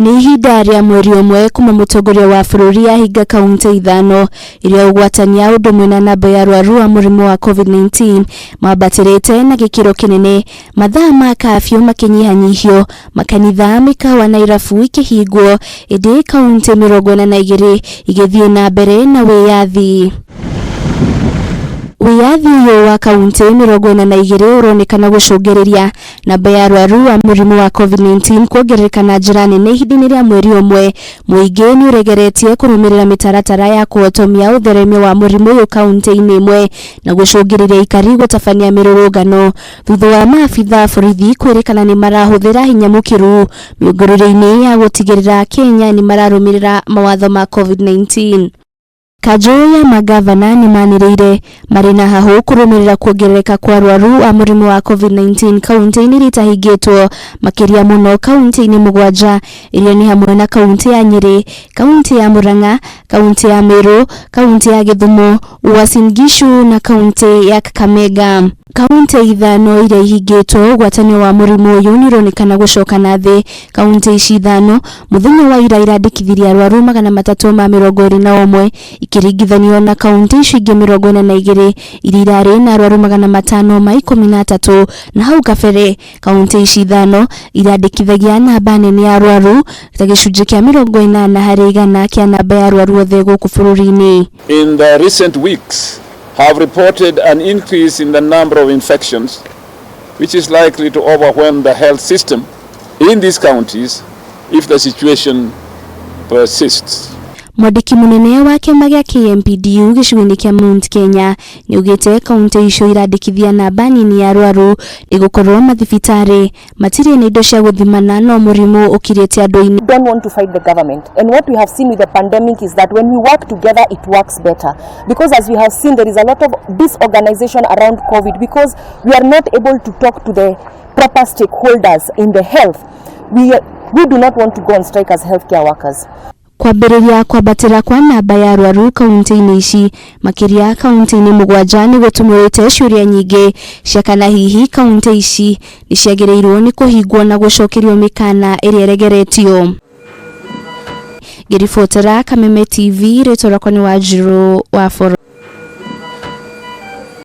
Nĩ ihinda rĩa mweri ũmwe kuma mũtongoria wa bũrũri ahinga kauntĩ ithano iria ũgwatania ũndũ ũmwe na namba ya arwaru a mũrimũ wa COVID-19 mambatĩrĩte na gĩkĩro kĩnene, mathaa ma kafyu makĩnyihanyihio, makanitha, mĩkawa na irabu ikĩhingwo, ĩndĩ kauntĩ 42 igĩthiĩ na mbere na wĩyathi. Wĩyathi ũyũ wa kauntĩ 42 ũronekana gũcũngĩrĩria namba ya arwaru a mũrimũ wa COVID-19 kuongerereka na njĩra nene ihinda-inĩ rĩa mweri ũmwe. Mũingĩ nĩ ũregeretie kũrũmĩrĩra mĩtaratara ya kũhotomia ũtheremia wa mũrimũ ũyũ kauntĩ-inĩ imwe na gũcũngĩrĩria aikari gũtabania mĩrũrũngano thutha wa maabitha a borithi kwĩrĩkana nĩ marahũthĩra hinya mũkĩru mĩũngũrũrio-inĩ ya gũtigĩrĩra Kenya nĩ mararũmĩrĩra mawatho ma COVID-19. Kanjũ ya mangavana nĩ manĩrĩire marĩ na hahũ kũrũmĩrĩra kuongerereka kwa arwaru a mũrimũ wa COVID-19 kauntĩ-inĩ iria itahingĩtwo, makĩria mũno kauntĩ-inĩ mũgwanja iria nĩ hamwe na kauntĩ ya Nyĩrĩ, kauntĩ ya Murang'a, kauntĩ ya Meru, kauntĩ ya Gĩthumo, Uasin Gishu na kauntĩ ya Kakamega. Kauntĩ ithano iria ihingĩtwo ũgwatanio wa mũrimũ ũyũ nĩ ũronekana gũcoka na thĩ. Kauntĩ ici ithano mũthenya wa ira irandĩkithirie arwaru 321 ikĩringithanio na kauntĩ icio ingĩ 42 iria irarĩ na arwaru 513 na hau kabere. Kauntĩ ici ithano irandĩkithagia namba nene ya arwaru ta gĩcunjĩ kĩa 80% kĩa namba ya arwaru othe gũkũ bũrũri-inĩ. In the recent weeks have reported an increase in the number of infections, which is likely to overwhelm the health system in these counties if the situation persists. Mwandĩki mũnene wa kĩama gĩa KMPDU gĩcigo-inĩ kĩa Mount Kenya nĩaugĩte kauntĩ icio irandĩkithia namba nini ya arwaru nĩ gũkorwo mathibitarĩ matirĩ na indo cia gũthimana no mũrimũ ũkirĩte andũ-inĩ. Don't want to fight the government. And what we have seen with the pandemic is that when we work together, it works better. Because as we have seen, there is a lot of disorganization around COVID because we are not able to talk to the proper stakeholders in the health. We do not want to go on strike as healthcare workers. Kwambĩrĩria kwambatĩra kwa namba ya arwaru kauntĩ-inĩ ici, makĩria kauntĩ-inĩ mũgwanja, nĩ gũtumũrĩte ciũria nyingĩ cia kana hihi kauntĩ ici nĩ ciagĩrĩirwo nĩ kũhingwo na gũcokerio mĩkana ĩrĩa ĩregeretio. Ngĩribotera Kameme TV, rĩtwa rĩakwa nĩ Wanjirũ wa Boro.